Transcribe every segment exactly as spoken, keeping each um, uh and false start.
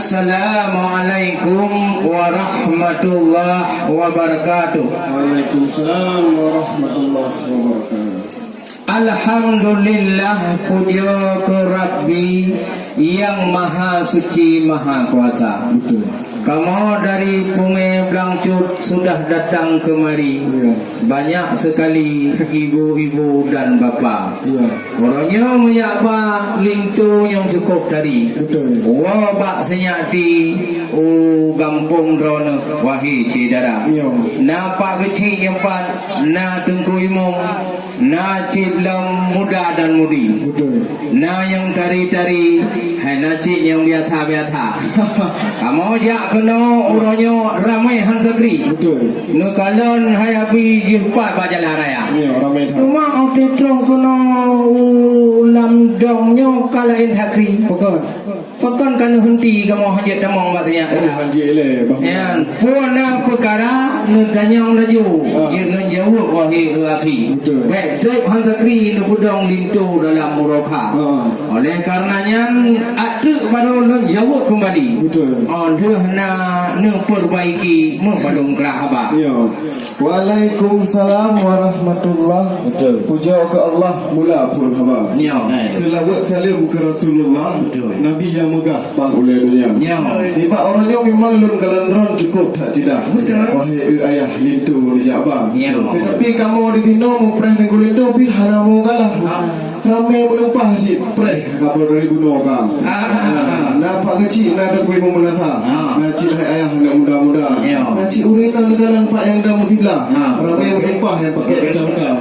Assalamualaikum warahmatullahi wabarakatuh. Waalaikumsalam warahmatullahi wabarakatuh. Alhamdulillah, puja keu Rabbi nyang Maha Suci, Maha Kuasa. Betul. Kamoe dari Punge Blangcut sudah datang kemari. Ya. Banyak sekali ibu-ibu dan bapa. Ya. Uroe nyoe meujak ba linto nyang cukôp tari. Betul. Woe bak seunyakti u gampông droeneuh, wahé syedara. Ya. Na Pak Geuchik nyang pat, na Teungku Imum, na cit lom muda dan mudi. Betul. Na nyang tari-tari, hai na cit nyang biasa-biasa. Kamoe jak keunoe uroe nyoe ramé han sakri. Betul. Neukalon hai Abi jih pat bak jalan raya. Ya, ramé that. Cuma 'oh troh keunoe u lam dong nyoe ka laén sakri. Pakon? Pakon ka neuhunti kamoe hanjeuet tamong bak seunyakti? Oh, hanjeuet lé, bah. Nyan, peue na peukara neutanyong laju. Ah. Jeuet lôn jaweueb, wahé akhi. Betul. Bèk trép han sakri neupeudong linto dalam uroe kha. Ah. Oleh karena nyan, ateueh baru lôn jaweueb keumbali. Betul. 'Oh lheueh na neupeubaiki meupadum kra haba. Ya. Waalaikumsalam warahmatullah. Betul. Puja keu Allah, mula phôn haba. Ya. Seulaweuet saleuem keu Rasulullah, betul, Nabi nyang meugah bak ulèe dônya. Ya. Nibak uroe nyoe memang lôn kalon droen cukôp that ceudah. Betul. Wahé eu ayah linto neujak ba. Ya. Teutapi kamoe di sinoe mupreh ngon linto pih hana meugalah. Ah. Ramé meulimpah cit preh kamoe dari bunoe ka. Ah. Na Pak Geuchik, na Teungku Imum Meunasah. Ah. Na cit hai ayah aneuk muda-muda. Ya. Na cit ureueng inong neukalon Pak Nyang Dam Siblah. Ah. Ramé meulimpah nyang pakai kacamata. Ah.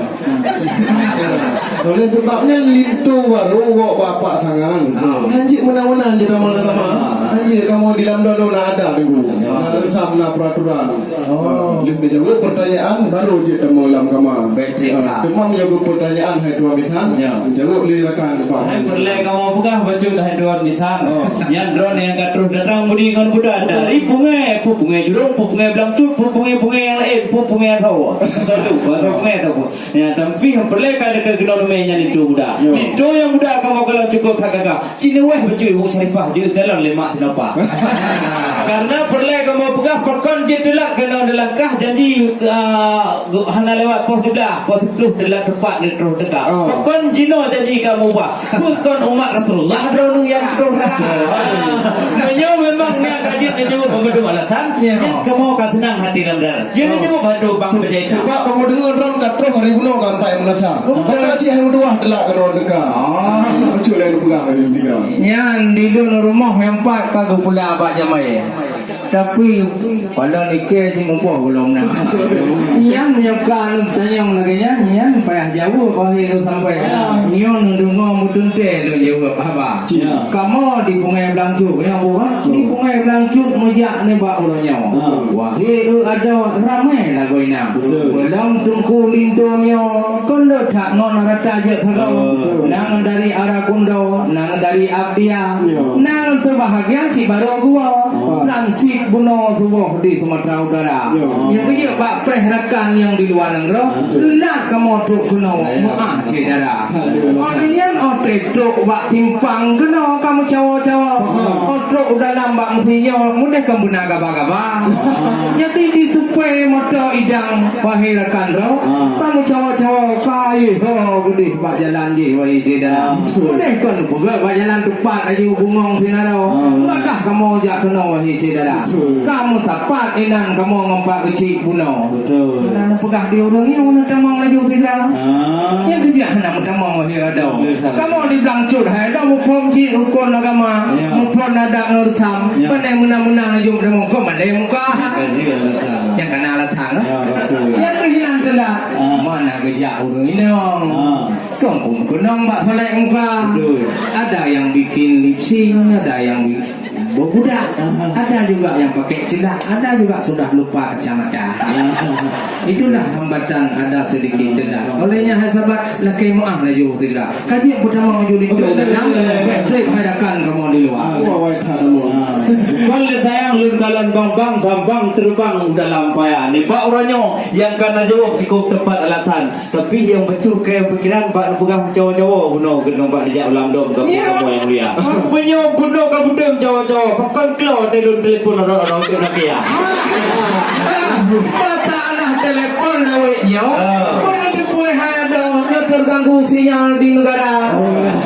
Oleh sebab nyan linto baru wok bapak sangan. Ah. Hanjeuet meunan-meunan jeuet tamong sama. Ah. Hanjeuet kamoe di lam droeneuh na adat, Teungku. Ya. Na reusam, na peraturan. Oh. Lheueh neujaweueb peurtanyaan, baru jeuet tamong lam kama. Betul. Ah, teuma meunyoe geupeurtanyaan hai tuan bisan, ya, jaweueb lé rakan, Pak. Hai peureulèe kamoe peugah bacut hai tuan bisan. Oh. Nyan droeneuh nyang ka troh datang budi ngon buda dari Punge, peue Punge Jurong, peue Punge Blangcut, peue Punge-Punge nyang laén, peue Punge Asoe. Satu, bahasa Punge tu. Ya, tapi peureulèe ka deungoe keunoe teumé nyan linto muda. Yo. Linto nyang muda kamoe kalon cukôp that gagah. Cit neuwèh bacut Ibu Syarifah jeuet kalon lé mak sinoe pa. Karena peureulèe kamoe peugah pakon jeuet teulat keunoe neulangkah janji, ah, hana lewat poh siblaih, poh siplôh teulat teupat neutroh teuka. Oh. Pakon jinoe janji kamoe ubah. Pakon umat Rasulullah droeneuh nyang troh teuka. Meunyoe memang nyan ka jeuet neujaweueb meubeudoh alasan, ya, nyan kamoe ka seunang hati lam dara. Jadi, oh, cuma bantu bang. Sebab kamoe deungoe droen ka troh hari bunoe ka ampat Meunasah. Oh. Maka cit hai meutuah teulak keunoe teuka. Ah. Bacut lé neupeugah hari tiga. Nyan di lôn rumoh nyang pat ka geupula bak jamai. Tapi, pala nike cit mupoh golom na. Nyan nyoe ka neutanyong lagèe nyan, nyan payah jaweueb akhé sampai. Ah. Nyoe neudeungoe meuteuntèe lôn jaweueb haba. Ya. Kamoe di Punge Blangcut, nyoe bukan? Di Punge Blangcut meujak nibak uroe nyoe. Ha. Wahé eu adoe ramé lagoina. Betul. Golom teungku linto nyoe, kon le that ngon rata jeuet sagoe. Ha, betul. Nang dari Arakundo, nang dari Abdia, ya, nang seubahagian cit barô geuwoe. Ha. Nang cit bunoe suboh di Sumatera Utara. Ya. Nyang beujeuet bak preh rakan nyang di luwa nanggroe, ha, betul, lat kamoe trok keunoe, ya, meu'ah syedara. Akhé nyan 'oh trok bak simpang keunoe ka meucawa-cawa. Hmm. 'Oh trok u dalam bak meusinyoe mudeh ka beuna gaba-gaba. Hmm. Jadi di supée moto idang wahé rakan droe, hmm, ka meucawa-cawa ka ayeuh ho geudeh bak jalan jih wahé syedara. Hmm. Mudeh kon peugah bak jalan teupat laju bungong sinaro. Hmm. Maka kamoe jak keunoe wahé syedara. Betul. Ka meusapat inan kamoe ngon Pak Geuchik bunoe. Betul. Hana neupeugah di ureueng nyoe neutamong laju sidang. Ah. Nyang keujak hana meutamong wahé adoe. Boleh, salah. Kamoe di Blangcut hai adoe muphom cit rukon agama, ya, muphom adat ngon reusam. Ya. Pandai meunang-meunang laju meutamong keu malée muka. Kasih, ya, betul. Nyang kana alasan, ya, betul. Nyang keuhilang teulat. Ah. Mana keujak ureueng inong. Ah. Kong pun keunong bak solek muka. Betul. Ada yang bikin lip sync, ada yang bi-, Beubudak. Aha. Ada juga yang pakai celak, ada juga sudah lupa kacamata. Aha. Itulah hambatan ada sedikit telat. Olehnya hai sahabat, lakée meu'ah laju sidra. Kaji pertama laju linto dalam, betul, betul, betul, betul, hadakan kamoe di luwa. Ah. Wah, wai that kamoe. Ah. Kon lé sayang lôn kalon bang-bang, bang-bang teubang dalam paya. Nibak uroe nyoe nyang ka na jaweueb cukôp teumpat alasan. Tapi nyang bacut keu pikiran bak neupeugah meucawa-cawa bunoe keunoe bak dijak ulam dom kamoe, ya, kamoe nyang mulia. Meunyoe bunoe ka beutôi meucawa-cawa, pakon klo teuh lôn telepon rot-rot keu Nokia. Masalah telepon awet nyoe, ah, bunoe teupeu hai adoe, nyoe teuganggu sinyal di negara.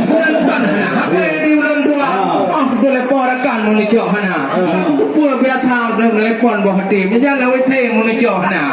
Bunoe kon hana H P di ulôn tuan. Ah. Oh, telepon rakan meunucok hana. Peue biasa neutelepon boh até, meujan lawét sé meunucok na.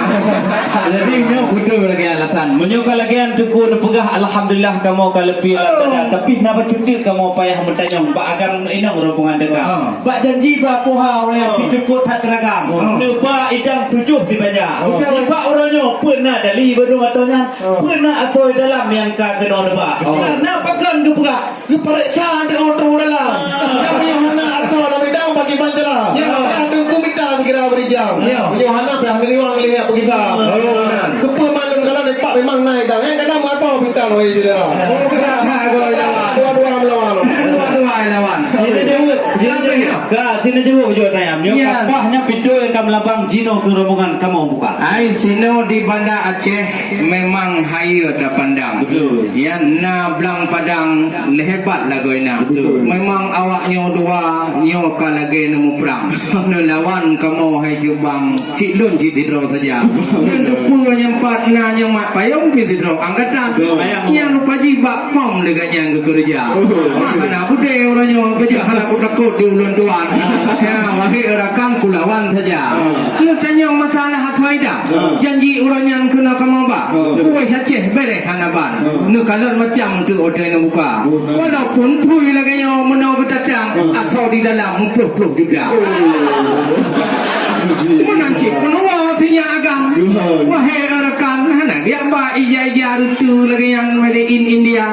Jadi nyoe beutôi lagèe alasan. Meunyoe ka lagèe nyan Teungku neupeugah, alhamdulillah kamoe ka leupie lam dada. Tapi na bacut teuk kamoe payah meutanyong bak agam inong rombongan teuka. Ah. Bak janji bak puha ureueng nyang pih teupot that teuragam. Ah. Neuba idang tujoh sibanja. Ah. Nibak uroe nyoe peue na dali bandum ateueh nyan? Ah. Peue na asoe dalam nyang ka keunoe neuba? Ah. Karena pakon geupeugah Geupareksa di oto dalam. Ah. Nyang meunyoe hana asoe lam idang bagi bancara. Ya. Nyang teungku mita sigira beurijang. Ya. Meunyoe hana pih hana riwang lé yak peugisa. Oh, meunan. Keupeue mandum galak dipak memang na idang. Eh, kadang meuasoe pintan, wahai syedara. Oh, ha, ha, ha, lawan. Dua-dua melawan. Dua-dua lawan. Sini jaweueb, sini jaweueb. Ka, sini jaweueb jaweueb nyan. Nyoe kapah nyan pintoe nyang ka meulabang jinoe keu rombongan kamoe buka. Ai, sinoe di Banda Aceh. Memang hayeue tapandang. Betul. Nyan na blang padang lé hebat lagoina. Betul. Memang awak nyoe dua nyoe ka lagèe neumuprang. Neulawan kamoe hai jubang cit lôn cit sidroe saja. Dan teupeu nyang pat na nyang mat payong pih sidroe angkatan. Betul. Nyang lupa jih bak pom lé gobnyan geukeureuja. Betul. Mak hana beudé uroe nyoe keujak hana kutakot di ulôn tuan. Ya, wahé rakan kulawan saja. Betul. Neutanyong masalah asoe idang. Janji uroe nyan keunoe kamoe ba. Kuéh Aceh bèrèh hana ban. Neukalon macam teuk watèe neubuka. Walaupun phui lagèe nyoe meunoe geutatang, asoe di dalam meuploh-ploh juta. Meunan cit peunuwoe sinyak agam. Wahé rakan, hana riak ba ija-ija reuteu lagèe nyan made in India.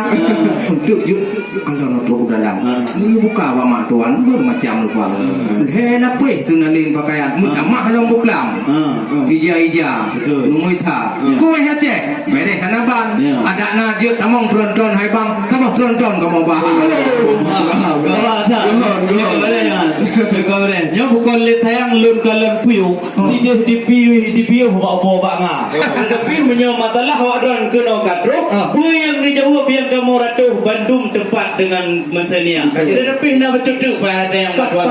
Untuk ju- Kalau na trok u dalam, ha, neubuka bak mak tuan, bermacam rupa. Ha. Lhèe lapéh teunaleng pakaian, ha, meutamah lom buklam. Ha, ha. Ija-ija, betul, numui that. Ya. Kuéh Aceh, bèrèh hana ban. Ya. Adak na jeuet tamong tronton hai bang, saboh tronton kamoe ba. Gawat, gawat. Gawat, gawat. Gawat, gawat. Nyoe bukon lé sayang lôn kalon puyuh. Lideh dipiôh, dipiôh bak ubo bak nga. Tetapi meunyoe masalah awak droen keunoe ka trok, ah, peue nyang neujaweueb nyang kamoe ratoh bandum teupat deungon meuseunia. Betul. Tetapi na bacut teuk payah tanyong bak tuan.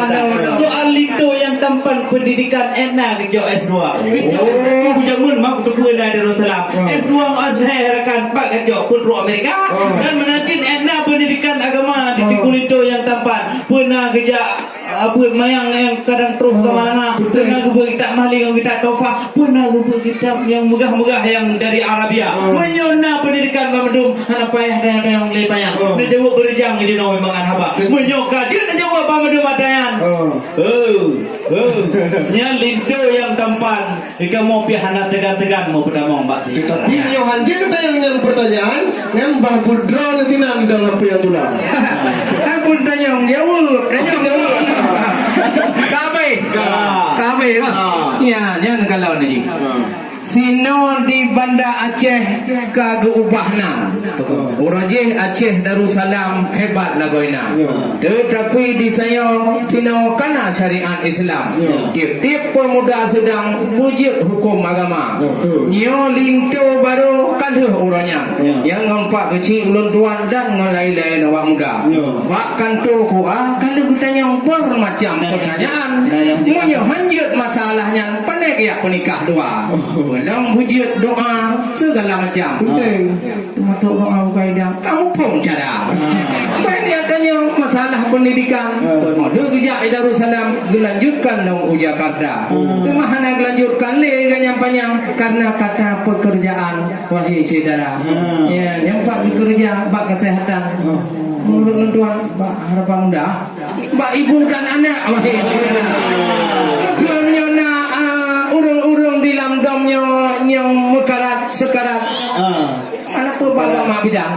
Soal linto nyang tampan pendidikan, ék na geujok S dua. Geujok S dua jameun mak teupeu na Darussalam. Ah. S dua S dua rakan pat geujok peutrok Amerika. Ah. Dan meunan cit ék na pendidikan agama di Teungku Linto nyang tampan. Peue na geujak Abu mayang nyang kadang troh ka malanga, betul, peue na geubeuet kitab Mahli ngon kitab Tuhfah, peue na geubeuet kitab nyang meugah-meugah nyang dari Arabia. Hmm. Meunyoe na pendidikan banmandum, hana payah tanyong-tanyong lé payah. Hmm. Neujaweueb beurijang jinoe mangat haba. Betul. Meunyoe ka jeuet neujaweueb banmandum ata nyan. Hmm. Oh, oh. Nyan linto nyang tampan. Di kamoe pih hana teugan-teugan meupeutamong bak sini. Tetapi meunyoe hanjeuet tanyong nyan peurtanyaan, nyan bah beudroe sinan dalam payong gula. Hai pun tanyong jaweueb, tanyong jaweueb. Ka habéh. Ka. Ka habéh, bah. Ah. Ya, nyan kalau ni. Ah. Sinoe di Banda Aceh ka geuubah nan. Uroe jih Aceh Darussalam hebat lagoina. Ya. Teutapi di sanyoe sinoe kana syariat Islam. Ya. Tiep-tiep peumuda seudang beujeuet huköm agama. Ya, betul. Nyoe linto barô ka lheueh uroe nyan. Ya. Nyang ngon Pak Keuchik ulôn tuan dan ngon laén-laén awak muda. Ya. Bak kantô K U A ka lheueh geutanyong beumacam peutanyaan. Ya, ya. Meunyoe hanjeuet masalah nyan, panék jak peunikah dua. Oh. Peulom beujeuet doa segala macam. Betul. Teumatok doa bukai dah. Kamu pun cara. Ah. Baik dia tanya masalah pendidikan. Ah. Mode geujak di Darussalam, geulanjutkan lom u Jakarta. Ah. Teuma hana geulanjutkan lé ganyang panyang karena kata pekerjaan, wahai syedara. Ah. Ya, nyang bak geukeureuja bak kesehatan. Ah. Menurut lôn tuan, bak harapan muda. Bak ibu dan anak, wahai syedara. Betul nyoe na, ah, ureueng-ureueng di lam dom nyoe nyang meukarat, seukarat. Ah. Aneuk peue bak mak bidan.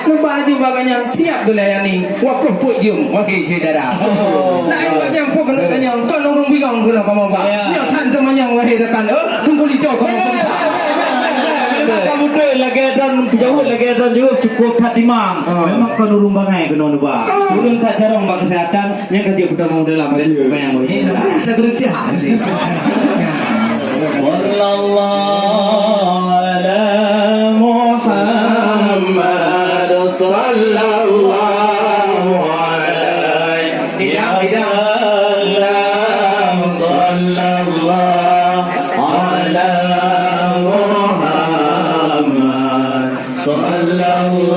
Neuba laju bak gobnyan siap geulayani dua ploh peuet jeuem, wahai syedara. Oh. Laén bak nyang peuet keuneuk tanyong, kon ureueng bingong keunoe kamoe ba. Ya. Nyoe that teumanyong, wahai rakan, eh, tunggu lito kamoe. Ka beutôi lagèe droen jaweueb, lagèe droen jaweueb cukôp that timang. Ah. Memang kon ureueng bangai keunoe neuba. Ureueng that carông bak keusehatan, nyang ka jeuet peutamong dalam. Iya. Bayang boleh. Kita berhenti hati. Sallallahu ala Muhammad, sallallahu alaihi wasallam, sallallahu ala Muhammad, sallallahu